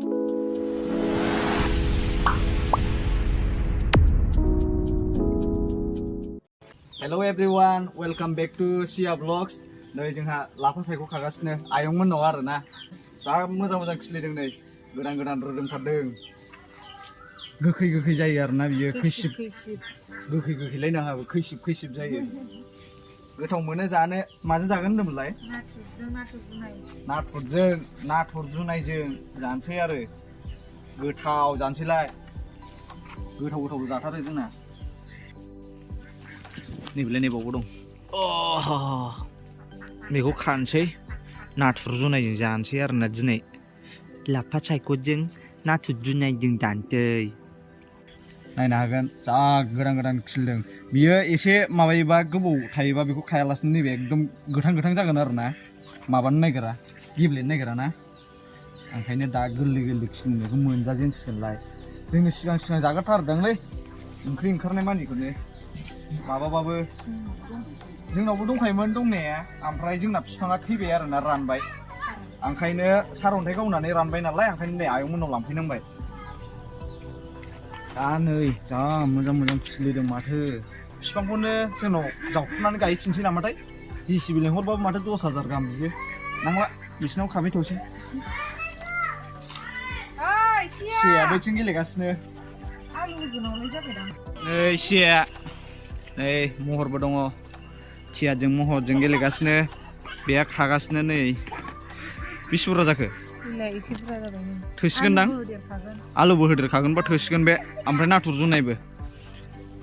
Hello everyone, welcome back to Sia Vlogs. नै जोंहा लाफा सायख' खागासिनो आयंमोननाव आरोना जा मोजां खिलिदों नै गोदान रोदोमथारदों गोखै जायो आरोना बियो खैसिब गोखैलाय नाङाबो खैसिब जायो गोथाव मोनो जानो माजों जागोन होनदोंमोनलाय नाथुर जुनायजों जानोसै आरो गोथाव जानोसैलाय गोथाव जाथारो जोंना नैबावबो दं बेखौ खानोसै नाथुर जुनायजों जानोसै आरोना दिनै लाफा सायख'जों नाथुर जुनायजों जानोसै नायनो हागोन जा गोदान खिलिदों बियो एसे माबायोबा गोबाव थायोबा बेखौ खायालासिनो नैबे एकदम गोथां जागोन आरोना माबानो नागिरा गेब्लेनो नागिरा ना ओंखायनो दा गोरलै खिलिनायखौ मोनजाजेनसिगोनलाय जोंनो सिगां जाग्रोथारदोंलै ओंख्रि ओंखारनाय मानिखौनो माबाबाबो जोंनावबो दंखायोमोन दंनाया ओमफ्राय जोंना बिफाङा थैबाय आरोना रानबाय ओंखायनो सारअन्थाइ गावनानै रानबाय नालाय ओंखायनो नै आयंमोननाव लांफैनांबाय दा नै जा मोजां खिलिदों माथो बिफांखौनो जोंनाव जावखुनानै गायफिनसै नामाथाय जिसिबि लेंहरबाबो माथो 10,000 गाहाम बियो नांला बिसिनाव खाबाय थौसै सिया बैथिं गेलेगासिनो नै सिया नै महरबो दङ थियाजों महरजों गेलेगासिनो बेहा खागासिनो नै बेसे बुरजा जाखो एसे बुरजा जाबाय थोसिगोनदां आलुबो होदेरखागोनबा थोसिगोन बे ओमफ्राय नाथुर जुनायबो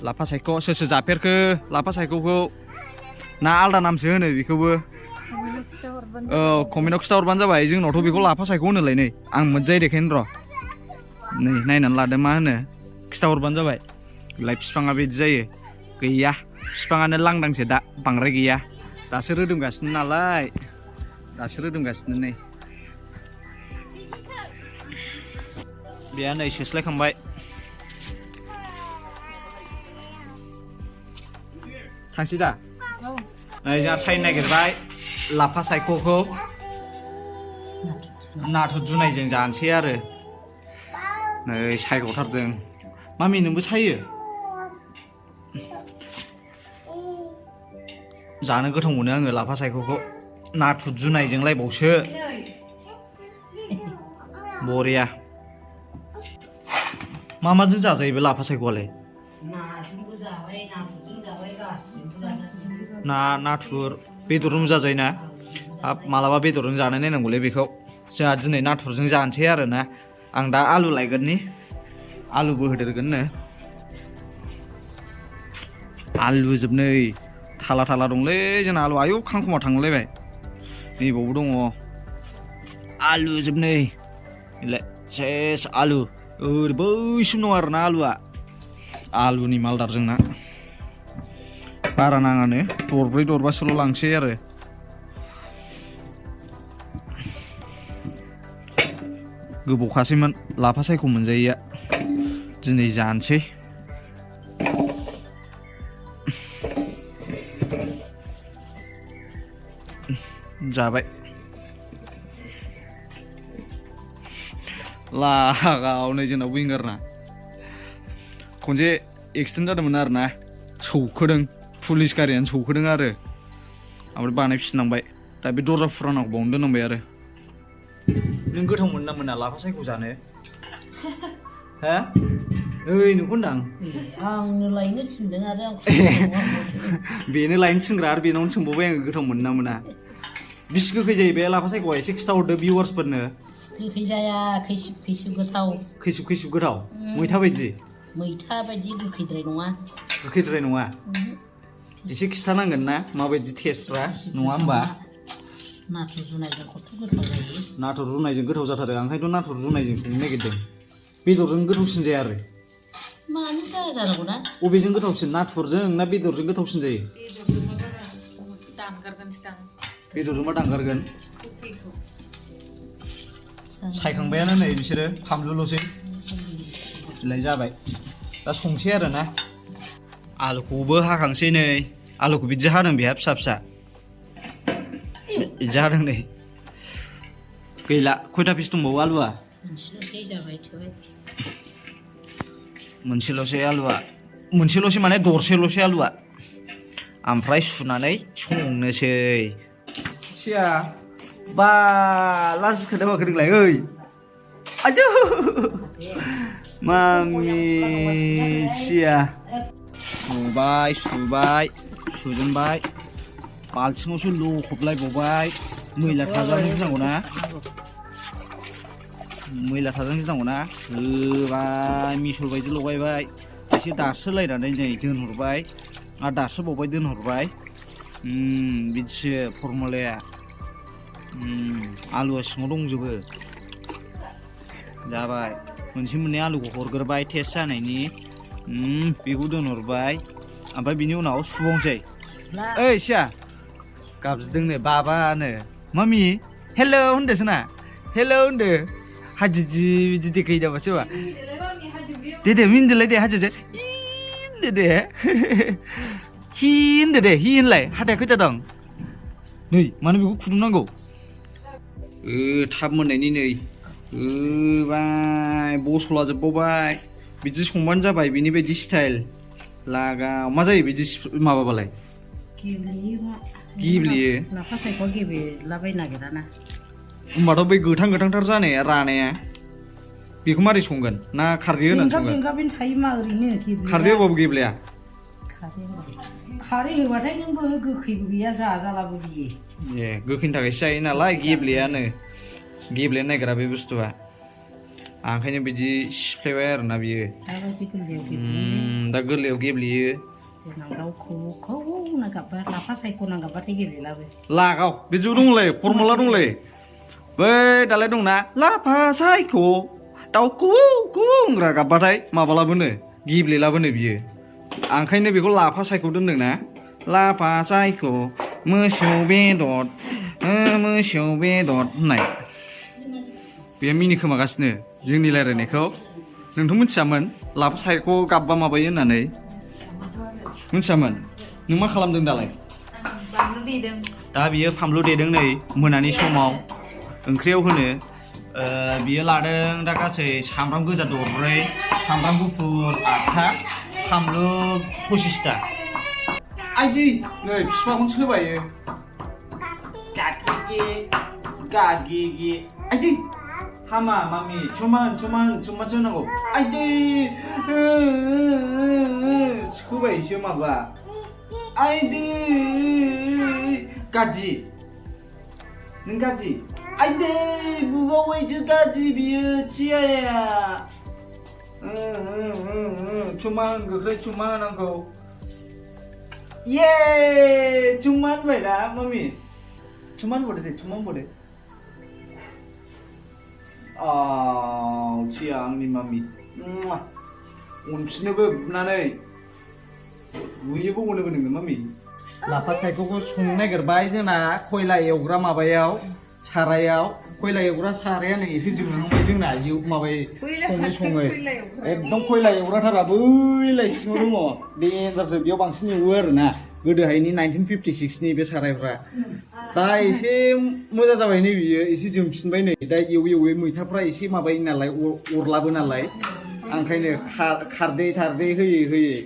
लाफा सायख' सोर जाफेरखो लाफा सायख'खौ ना आलदा नामसो होनो बेखौबो कमेन्टआव खिथाहरबानो जाबाय जोंनावथ' बेखौ लाफा सायख' होनोलाय नै आं मोनजायो देखायनो र' नै नायनानै लादो मा होनो खिथाहरबानो जाबाय लाइ बिफाङा बिदि जायो गैया बिफाङानो लांदांसो दा बांद्राय गैया दासो रोदोमगासिनो नालाय नै बेहा नै सेस्लायखांबाय थांसै दा नै जोंहा सायनो नागिरबाय लाफा सायख'खौ नाथुर जुनायजों जानोसै आरो नै सायग'थारदों मामि नोंबो सायो जानो गोथाव मोनो आङो लाफा सायख'खौ नाथुर जुनायजों लायबावसो बरिया माजों जाजायो बे लाफा सायख'आलाय नाथुर बेदरजों जाजायो ना मालाबा बेदरजों जानाय नायनांगौलै बेखौ जोंहा दिनै नाथुरजों जानोसै आरोना आं दा आलु लायगोननि आलुबो होदेरगोननो आलु जोबनै थाला दंलै जोंना आलु आयौ खांखमा थांलायबाय नैबावबो दङ आलु जोबनै सेस आलु ओरै बैसिम दं आरोना आलुआ आलुनि मालदार जोंना बारा नाङानो दरब्रै दरबासोल' लांसै आरो गोबावखासैमोन लाफा सायख' मोनजायैया दिनै जानोसै जाबाय लागाव नै जोंनाव विंगारना खनसे एक्सिडेन्ट जादोंमोन आरोना सौखोदों पुलिस गारियानो सौखोदों आरो ओमफ्राय बानायफिननांबाय दा बे दरजा फुरानाखौ बावनो दोननांबाय आरो नों गोथाव मोनो ना मोना लाफा सायख' जानो हा ओइ नोंखौ होनदां आंनो लायनो थिनदों आरो आं बेनो लायनो थिनग्रा आरो बेनावनो सोंबावबाय आङो गोथाव मोनो ना मोना बिसि गोखै जायो बे लाफा सायख'आ एसे खिथाहरदो भिउवार्सफोरनो गोखै जाया खैसिब गोथाव गोथाव मैथा बायदि गोखैद्राय नङा एसे खिथानांगोन ना माबायदि टेस्टफ्रा नङा होमबा नाथुर जुनायजों खथ' गोथाव जायो नाथुर जुनायजों गोथाव जाथारो ओंखायनोथ' नाथुर जुनायजों संनो नागिरदों बेदरजों गोथावसिन जाया आरो मानो जाया जानांगौ ना अबेजों गोथावसिन नाथुरजों ना बेदरजों गोथावसिन जायो बेदरजोंबा दानगारगोन सायखांबायानो नै बिसोरो फामलुल'सै बिलाइ जाबाय दा संसै आरो ना आलुखौबो हाखांसै नै आलुखौ बिदि हादों बेहा फिसा बिदि हादों नै गैला खयथा पिस दंबावो आलुआ मोनसेल'सै जाबाय थोबाय मोनसेल'सै आलुआ मोनसेल'सै माने दरसेल'सै आलुआ ओमफ्राय सुनानै संनोसै सिया बा लाजिखोना माखो नोंलाय ओइ आयौ मामि सिया सुबाय सुजेनबाय बाल्थिङावसो लखबलायबावबाय मैला थाजानो गिनांगौना होबाय मिसल बायदि लगायबाय एसे दास्रोलायनानै नै दोनहरबाय आरो दास्रोबावबाय दोनहरबाय बिदिसो फरमुलाया आलुआ सिङाव दंजोबो जाबाय मोनसे मोननै आलुखौ हरग्रोबाय टेस्ट जानायनि बेखौ दोनहरबाय ओमफ्राय बिनि उनाव सुबावनोसै ओइ सिया गाबज्रिदोंनो बाबानो मामि हेलौ होनदोसो ना हेलौ होनदो हाजिजि बिदि देखायो नामा सोरबा दे मिनिदोलाय दे हाजिजो होनदो दे हि होनदो दे हि होनलाय हाथाया खैथा दं नै मानो बेखौ फुदुंनांगौ थाब मोननायनि नै होबाय बसला जोबबावबाय बिदि संबानो जाबाय बिनि बायदि स्टाइल लागाव मा जायो बिदि माबाबालाय गेब्लेयो लाफा सायख'आ गेब्लेलाबायनो नागिराना होमबाथ' बै गोथांथार जानाया रानाया बेखौ मारै संगोन ना खारदै होनानै संगोन थायो मा ओरैनो खारदै होबाबो गेब्लेया खारै होबाथाय नोंबो गोखैबो गैया जाजालाबो बियो ए गोखैनि थाखायसो जायो नालाय गेब्लेनो नागिरा बे बुस्थुआ ओंखायनो बिदि सिफ्लेबाय आरोना बियो दा गोरलैयाव गेब्लेयो लाफा सायख' नांगाबाथाय गेब्लेलाबो लागाव बिदिबो दंलाय फरमुला दंलाय बै दालाय दंना लाफा सायख' दाउखौ होनग्रा गाबबाथाय माबालाबोनो गेब्लेलाबोनो बियो ओंखायनो बेखौ लाफा सायख' दोनदोंना लाफा सायख' मोसौ बेदर होननाय बे मिनि खोमागासिनो जोंनि रायज्लायनायखौ नोंथ' मिथियामोन लाफा सायख' गाबबा माबायो होननानै मिथियामोन नों मा खालामदों दालाय दा बियो फानलु देदों नै मोनानि समाव ओंख्रियाव होनो बियो लादों दा गासै सामब्राम गोजा दरब्रै सामब्राम गुफुर 8था फानलु 25टा आइदै नै बिफाखौनो सोबायो गागे आइदै हामा मामि समान सोनांगौ आइदै सोबायसो माबा आइदै गाज्रि नों गाज्रि आइदै बुबावैसो गाज्रि बियो चियाया समान गोख्रै समा होनांगौ ये चुम्मा होनबाय ना मामि चुम्मा होनबावदो दे चुम्मा होनबावदो चिया आंनि मामि अनफिनोबो बुनानै बुयोबो अनोबो नोङो मामि लाफा सायख'खौ संनो नागिरबाय जोंना खयला एवग्रा माबायाव सारायाव खयला एवग्रा साराया नै एसे जोंहांबाय जोंना माबायो सङै एकदम खयला एवग्राथारा बैलाय सिङाव दङ देन्जारसो बेयाव बांसिन एवो आरोना गोदोहायनि 1956नि बे सारायफ्रा दा एसे मोजां जाबाय नै बियो एसे जोंफिनबाय नै दा एवै मैथाफ्रा एसे माबायो नालाय अरलाबो नालाय ओंखायनो खारदै होयै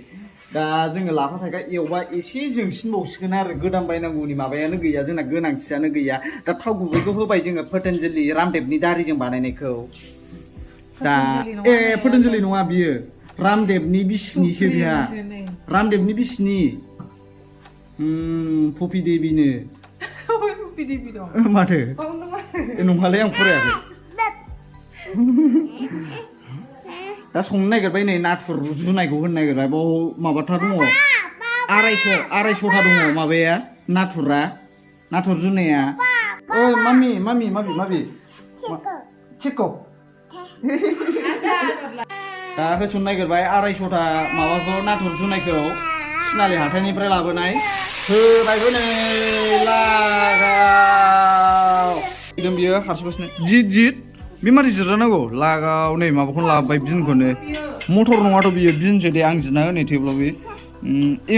दा जोङो लाफा सायखा एवबा एसे जोंसिनबावसिगोन आरो गोदान बायनांगौनि माबायानो गैया जोंना गोनांथियानो गैया दा थाव गुबैखौ होबाय जोङो पतन्जलि रामदेबनि दारिजों बानायनायखौ दा पतन्जलि नङा बियो रामदेबनि बिसिनिसो बिहा रामदेबनि बिसिनि पपि देबिनो माथो नङालै आं फरायाखै दा संनो नागिरबाय नै नाथुर जुनायखौ होनो नागिरबाय बाव माबाथा दङ 250 दङ माबाया नाथुर जुनाया ओइ मामि चिको दा होसननो नागिरबाय 250 माबाखौ नाथुर जुनायखौ सिनालि हाथायनिफ्राय लाबोनाय होबायबो नै लागाव बियो हारसिगासिनो जिद बे मारै जिरनांगौ लागाव नै माबाखौनो लाबोबाय बिनखौनो मटर नङाथ' बियो बिनसो दे आं जिरना होनै थेवब्लाबो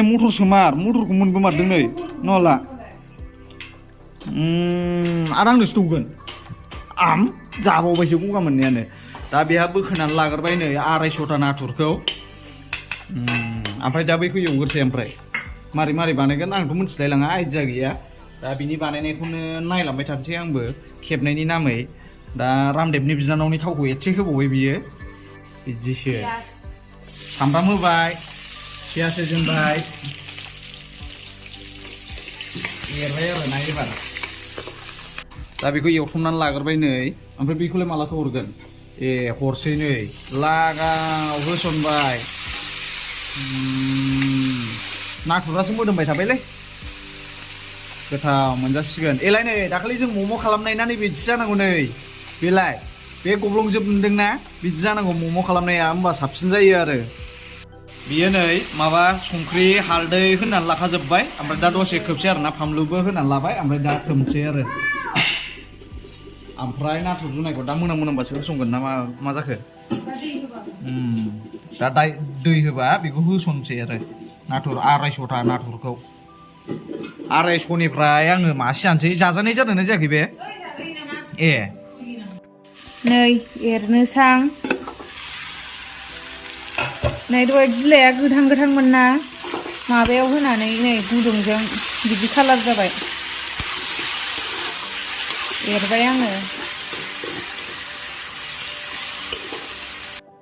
मटरसो मटरखौ मोनबोमारदों नै नला आरो आंनोसो दौगोन जाबावबायसो गगा मोननायानो दा बेहा बोखोनानै लाग्रोबाय नै 250टा नाथुरखौ ओमफ्राय दा बैखौ एवग्रोसै ओमफ्राय मारै बानायगोन आंथ' मिथिलायलाङा आइडिया गैया दा बिनि बानायनायखौनो नायलांबाय थानोसै आंबो खेबनायनि नामै दा रामदेबनि बिनानावनि थावखौ एसे होबावबाय बियो बिदिसो सामब्राम होबाय पियास होजेनबाय एरबाय आरो ना एबार दा बेखौ एवथुमनानै लाग्रोबाय नै ओमफ्राय बेखौलाय मालाथो हरगोन हरसै नै लागाव होसनबाय नाथुरासो मोदोमबाय थाबायलै गोथाव मोनजासिगोन एलाय नै दाखालि जों मम' खालामनाय ना नै बिदि जानांगौ नै बेलाय बे गब्लंजोब मोनदोंना बिदि जानांगौ मम' खालामनाया होमबा साबसिन जायो आरो बियो नै माबा संख्रि हालदै होनानै लाखाजोब्बाय ओमफ्राय दा दसे खोबसै आरो ना फानलुबो होनानै लाबाय ओमफ्राय दा खोबसै आरो ओमफ्राय नाथुर जुनायखौ दा मोनामबासो होसंगोन ना मा जाखो दा दै होबा बेखौ होसनसै आरो नाथुर 250टा नाथुरखौ 250निफ्राय आङो मासे जानोसै जाजानाय जादोंना जायाखै बे नै एरनोसां नै दहाय बिलाइआ गोथां मोनना माबायाव होनानै नै गुदुंजों बिदि कालार जाबाय एरबाय आङो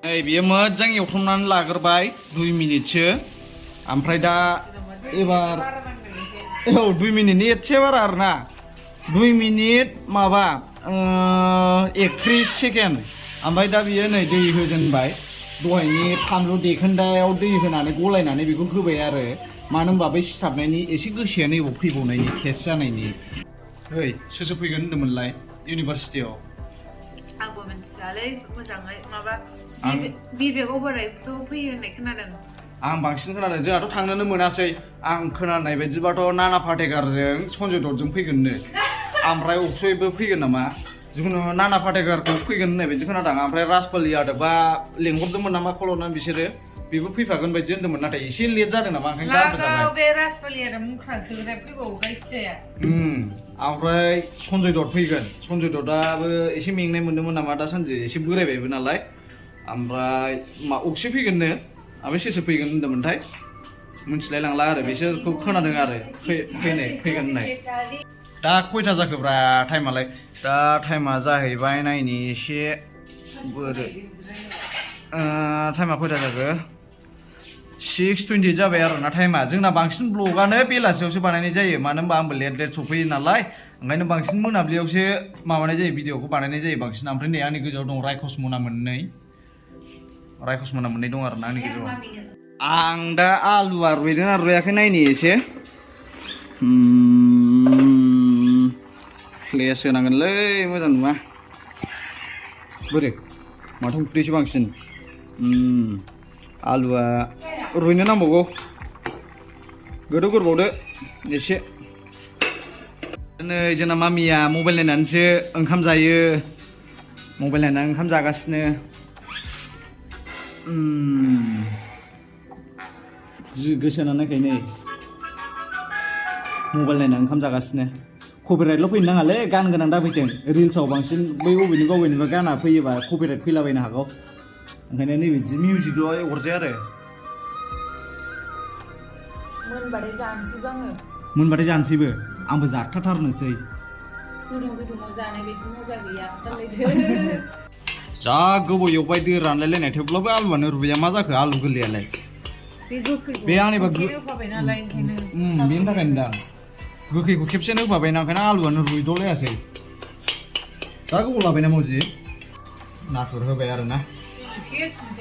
नै बियो मोजां एवथुमनानै लाग्रोबाय 2 मिनिटसो ओमफ्राय दा एबार 2 मिनिटनि एसे बारा आरोना 2 मिनिट माबा 31 सेकेन्ड ओमफ्राय दा बियो नै दै होजेनबाय दहायनि फानलु देखोन्दायाव दै होनानै गलायनानै बेखौ होबाय आरो मानो होनबा बै सिथाबनायनि एसे गोसायानो एबाव फैबावनायनि टेस्ट जानायनि सोर फैगोन होनदोंमोनलाय इउनिभारसिटियाव आंबो मिथियालै मोजाङै माबा बिबेकआव बोरायथ' फैयो होननाय खोनादों आं बांसिन खोनादों जोंहाथ' थांनोनो मोनासै आं खोनानाय बायदिबाथ' नाना पाटेकारजों सन्जय दत्तजों फैगोननो ओमफ्राय अक्षयबो फैगोन नामा जिखुनु नाना पाटेकारखौ फैगोन होननाय बायदि खोनादों ओमफ्राय राजपालि यादबा लेंहरदोंमोन नामा कल'ना बिसोरो बेबो फैफागोन बायदि होनदोंमोन नाथाय एसे लेट जादों नामा ओंखायनो गारबो जाबाय बे राजपालि यादब मुख्रांसो फैबावो जायखिजाया ओमफ्राय सन्जय दत्त फैगोन सन्जय दत्ताबो एसे मेंनाय मोन्दोंमोन नामा दासानदि एसे बोरायबायबो नालाय ओमफ्राय अक्षय फैगोननो ओमफ्राय सोर फैगोन होनदोंमोनथाय मिथिलायलांला आरो बिसोरखौ खोनादों आरो फैगोन होननाय दा खयथा जाखोब्रा टाइमालाय दा टाइमा जाहैबाय नायनि एसे बोरै टाइमा खयथा जाखो 6:20 जाबाय आरो ना टाइमा जोंना बांसिन ब्लगानो बेलासियावसो बानायनाय जायो मानो होनबा आंबो लेट सफैयो नालाय ओंखायनो बांसिन मोनाब्लियावसो माबानाय जायो भिडिअखौ बानायनाय जायो बांसिन ओमफ्राय नै आंनि गोजौआव दं रायखस मोना मोननै दं आरो ना आंनि गोजौआव आं दा आलुआ रुइदोंना रुइयाखै नायनि एसे फ्लेस होनांगोनलै मोजां नुवा बोरै माथो उखुदैसो बांसिन आलुआ रुइनो नांबावगौ गोदौग्रोबावदो एसे नै जोंना मामिया मबाइल नायनानैसो ओंखाम जायो मबाइल नायनानै ओंखाम जागासिनो जि गोसो होनायखाय नै मबाइल नायनानै ओंखाम जागासिनो कपिराइटल' फैनो नाङालै गान गोनां दा फैथों रिल्सआव बांसिन बै बबेनिबा गाना फैयोबा कपिराइट फैलाबायनो हागौ ओंखायनो नैबिदि मिउजिकल' हरजाया आरो मोनबाथाय जानोसैबो आंबो जाखाथारनोसै गुदुङाव जानाय बायदि मजा गैया जा गोबाव एवबाय दै रानलायलायनाय थेवब्लाबो आलुआनो रुइया मा जाखो आलु गोरलैयालाय बे आंनिबा बेनि थाखायनो दा गोखैखौ खेबसेनो होफाबायना ओंखायनो आलुआनो रुइदलायासै जा गोबाव लाबायना मावजि नाथुर होबाय आरो ना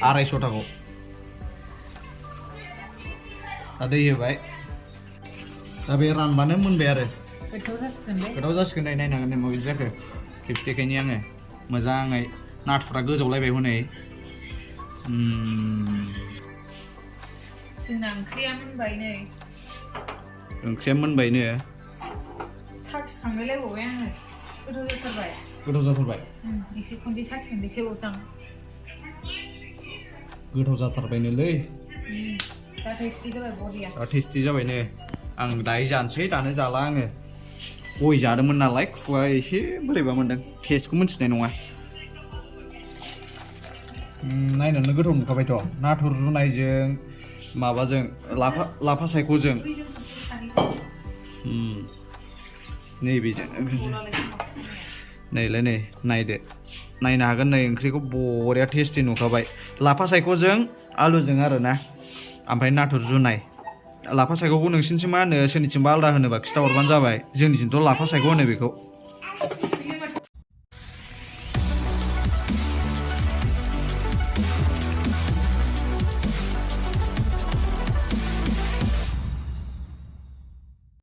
250टाखौ दा दै होबाय दा बे रानबानो मोनबाय आरो गोथाव जासिगोन दे नायनांगोन दे माबायदि जाखो खेबसेखायनो आङो मोजाङै नाथुरा गोजावलायबाय हनै जोंना ओंख्रिया मोनबायनो साखिखांलायलायबावबाय आङो गोथाव जाथारबाय एसे खनसे साखिनानै देखायबावसै आं गोथाव जाथारबायनोलै दा टेस्टि जाबाय बरिया टेस्टि जाबायनो आं दायो जानोसै दानो जाला आङो गय जादोंमोन नालाय खुगा एसे बोरैबा मोनदों टेस्टखौ मिथिनाय नङा नायनोनो गोथाव नुखाबायथ' नाथुर जुनायजों माबाजों लाफा सायख'जों नैबेजों नैलाय नै नायदो नायनो हागोन नै ओंख्रिखौ बरिया टेस्टि नुखाबाय लाफा सायख'जों आलुजों आरोना ओमफ्राय नाथुर जुनाय लाफा सायख'खौ नोंसिनिथिं मा होनो सोरनिथिंबा आलदा होनोबा खिथाहरबानो जाबाय जोंनिथिंथ' लाफा सायख' होनो बेखौ